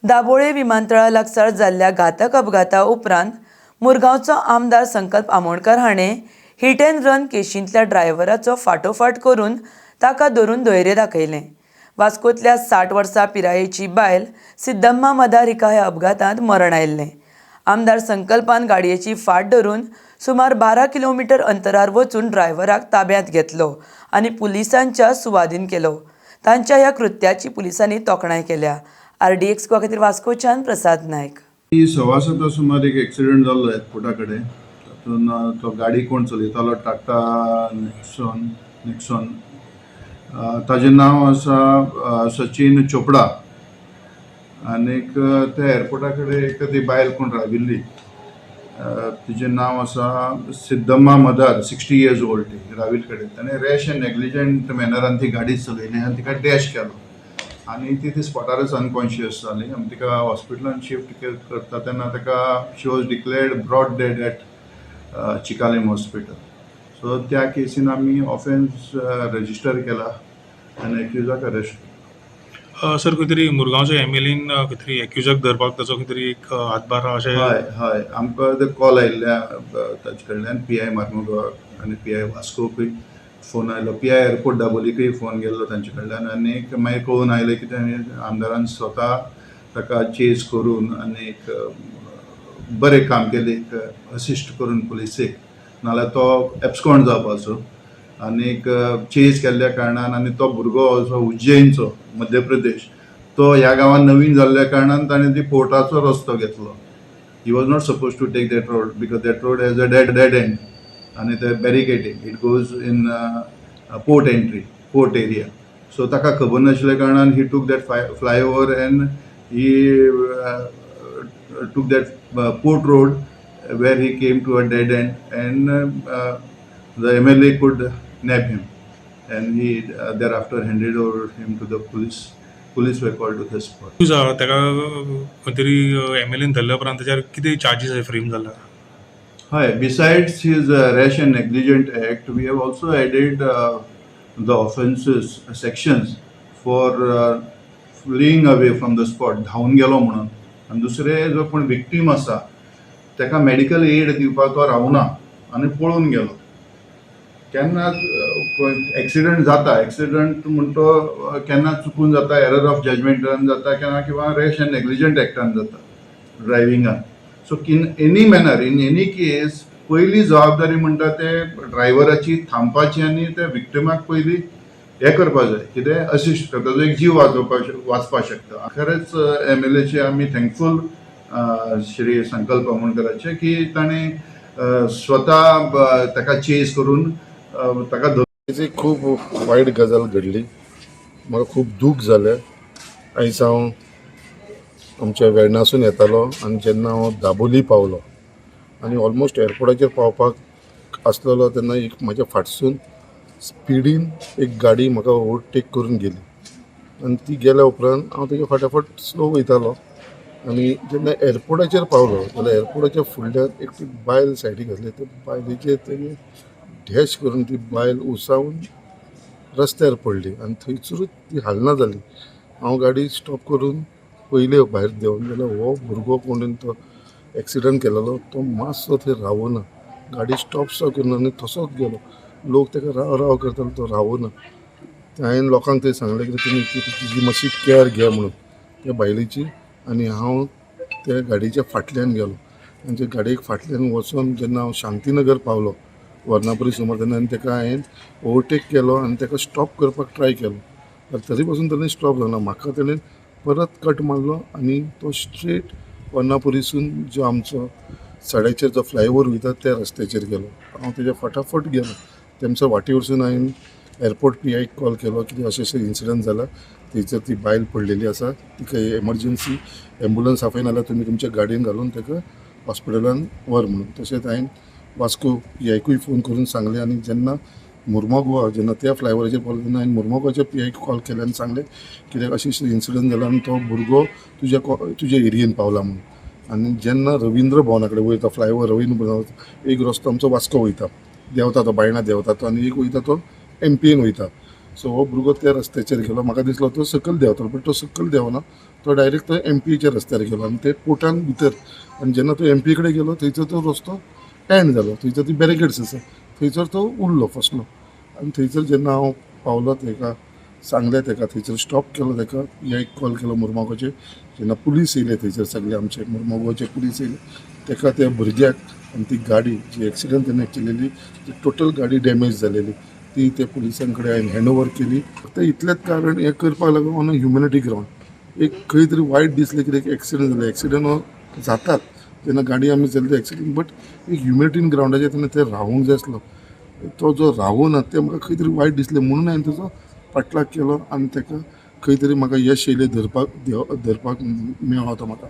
दाबोळे विमानतळा लागसार जाल्ल्या घातक अपघाता उपरांत मुरगांवचो आमदार संकल्प आमोणकर हाणें हिट अँड रन केशींतल्या ड्रायव्हराचो फाटोफाट करून ताका धरून धैर्य दाखयलें. वास्कोतल्या 60 वर्सां पिरायेची बायल सिद्धम्मा मदार हिका ह्या अपघातांत मरण आयिल्लें. आमदार संकल्पान गाडयेची फाट धरून सुमार 12 किलोमिटर अंतरार वचून ड्रायव्हराक ताब्यांत घेतलो आनी पुलिसांच्या सुवादीन केलो. तांच्या ह्या कृत्याची पुलिसांनी तोखणाय केल्या. आरडीएक्स गोवा खातीर वास्कोच्यान प्रसाद नायक. 7:15 सुमार एक एक्सिडंट जाल्लो एअरपोर्टा कडेन. तातूंत तो गाडी कोण चलयतालो, टाटा नेक्सॉन, ताजें नांव आसा सचीन चोपडा. आनीक त्या एअरपोर्टा कडेन एक ती बायल कोण राविल्ली, तिजें नांव आसा सिद्धम्मा मदार, 60 इयर्स ओल्ड. ती राविल्ले कडेन ताणें रॅश एंड नेग्लिजंट मॅनरान ती गाडी चलयली आनी तिका डॅश केलो आनी ती स्पॉटारच अनकॉन्शियस जाली आनी तिका हॉस्पिटलान शिफ्ट करता तेन्ना ताका she was declared brought dead at Chicalim hospital. So त्या केसीन आमी ऑफेन्स रजिस्टर केला आनी एक्युजाक अरेस्ट. सर, खंय तरी मुरगांवच्या एमएलएन खंय तरी एक्युजाक धरपाक ताचो खंय तरी एक हातभार आहा अशें? हय हय आमकां ते कॉल आयिल्ले ताचे कडल्यान. पीआय मार्मुगांव आनी पीआय वास्कोकूय फोन आयलो, पीआय एअरपोर्ट दाबोलीकूय फोन गेल्लो तांचे कडल्यान. आनी मागीर कळून आयलें की ताणें आमदारान स्वता ताका चेज करून आनी एक बरें काम केलें, एक असिस्ट करून पुलिसेक, नाल्यार तो एब्सकॉन्ड जावपाचो. आनीक चेज केल्ल्या कारणान आनी तो भुरगो असो उज्जैनचो, मध्य प्रदेश, तो ह्या गांवांत नवीन जाल्ल्या कारणान ताणें ती पोर्टाचो रस्तो घेतलो. He was not supposed to take that road because that road has a dead end and the barricading. It goes in port entry, port area. So ताका खबर नाशिल्ल्या कारणान he took that flyover and he took that port road, where he came to a dead end and the MLA could nab him and he thereafter handed over him to the police. Police were called to the spot. Accused आहा ताका खंय तरी MLN धरल्या उपरांत ताचेर कितें charges frame जाला? Hi, besides his rash and negligent act, we have also added the offences sections for fleeing away from the spot, धांवून गेलो म्हणून, आनी दुसरे जो कोण विक्टीम आसा ताका मेडिकल एड दिवपाक तो रावना आनी पळून गेलो. केन्ना एक्सिडंट जाता, एक्सिडंट म्हण तो केन्ना चुकून जाता, एरर ऑफ जजमेंटान जाता केन्ना किंवा रॅश अँड नेग्लिजंट एक्टान जाता ड्रायव्हिंगान. So in any manner, in any case, पयली जबाबदारी म्हणटा ते ड्रायव्हराची थांबपाची आनी त्या विक्टिमाक पयली हें करपा जाय, कितें असिस्ट करता, ताजो एक जीव वाजोवपाक वाचपाक शकता. खरेंच एमएलएचे आमी थँकफूल, श्री संकल्प आमोणकराचे, की ताणें स्वता ताका चेज करून ताका हेची खूब वायट गजाल घडली. म्हाका खूब दूख जालें. आयज हांव आमच्या वेर्णासून येतालो आनी जेन्ना हांव दाबोली पावलो आनी ऑलमोस्ट एअरपोर्टाचेर पावपाक आसलेलो तेन्ना एक म्हाज्या फाटसून स्पिडीन एक गाडी म्हाका ओवरटेक करून गेली. आनी ती गेल्या उपरांत हांव तेज्या फाटाफाट स्लो वयतालो आनी जेन्ना एअरपोर्टाचेर पावलो जाल्यार एअरपोर्टाच्या फुडल्यान एक ती बायल सायडीक आसली. त्या बायलेचेर तेणी डॅश करून ती बायल उसावन रस्त्यार पडली आनी थंयसरूच ती हालना जाली. हांव गाडी स्टॉप करून पयले भायर देंवन जाल्यार हो भुरगो कोण तो एक्सिडंट केलेलो तो मातसो थंय रावना, गाडी स्टॉप सो करिना आनी तसोच गेलो. लोक ताका राव राव करताले, तो रावना. हांवें लोकांक थंय सांगलें की तुमी तिजी मातशी कॅर घे म्हणून त्या बायलेची. आनी हांव त्या गाडयेच्या फाटल्यान गेलो आनी त्या गाडयेक फाटल्यान वचोन जेन्ना हांव शांतीनगर पावलो, वर्णापुरी सुमार, तेन्ना आनी ताका हांवें ओवरटेक केलो आनी ताका स्टॉप करपाक ट्राय केलो, तरी पासून ताणें स्टॉप जावना. म्हाका ताणें परत कट मारलो आनी तो स्ट्रेट वर्णापुरीसून जो आमचो सड्याचेर जो फ्लायओवर वयता त्या रस्त्याचेर गेलो. हांव तेज्या फटाफट गेलो. तेमचो वाटेवरसून हांवें एअरपोर्ट पीआयक कॉल केलो की अशें अशें इन्सिडंट जाला, थंयसर ती बायल पडलेली आसा, तिका एमर्जन्सी एम्बुलन्स आपय, नाल्यार तुमी तुमच्या गाडयेन घालून ताका हॉस्पिटलान व्हर म्हणून. तशेंच हांवें वास्को पीआयकूय फोन करून सांगलें. आनी जेन्ना मुर्मोगोवा जेन्ना त्या फ्लायओवराचेर पावलो तेन्ना हांवें मुर्मोगोवाच्या पीआयक कॉल केले आनी सांगलें कित्याक अशें अशें इन्सिडंट जाला आनी तो भुरगो तुज्या एरियेन पावला म्हणून. आनी जेन्ना रविंद्र भवना कडेन वयता, फ्लायओवर रविंद्र भवन, एक रस्तो आमचो वास्को वयता, देंवता तो बायणा देंवता तो आनी एक वयता तो एमपीएन वयता. सो हो भुरगो त्या रस्त्याचेर गेलो. म्हाका दिसलो तो सकयल देंवतलो, बट तो सकयल देंवना. तो डायरेक्ट तो एमपीच्या रस्त्यार गेलो आनी ते पोर्टान भितर. आनी जेन्ना तो एमपी कडेन गेलो थंयसर तो रस्तो एंड जालो, थंयसर ती बॅरिकेड्स आसा, थंयसर तो उरलो, फसलो. आनी थंयसर जेन्ना हांव पावलो तेका सांगलें, तेका थंयसर स्टॉप केलो, तेका हे एक कॉल केलो मुरमागांवचे. जेन्ना पुलीस येयले थंयसर सगळे आमचे मुरमागांवचे पुलीस येयले, तेका त्या भुरग्याक आनी ती गाडी जी एक्सिडंट तेणें केलेली ती टोटल गाडी डॅमेज जालेली ती त्या पुलिसां कडेन हांवें हँड ओवर केली. फक्त इतलेंच कारण हें करपाक लागून ऑन अ ह्युमॅनिटी ग्रावंड एक खंय तरी वायट दिसलें कितें, एक एक्सिडंट जालें. एक्सिडंट हो जातात जेन्ना गाडी आमी चलयता एक्सिडंट, बट एक ह्युमॅनिटीन ग्रावंडाचेर तेन्ना ते रावूंक जाय आसलो. तो जो रावना तें म्हाका खंय तरी वायट दिसलें, म्हणून हांवें तेजो पाटलाग केलो आनी तेका खंय तरी म्हाका यश येयलें, धरपाक मेळ्ळो तो म्हाका.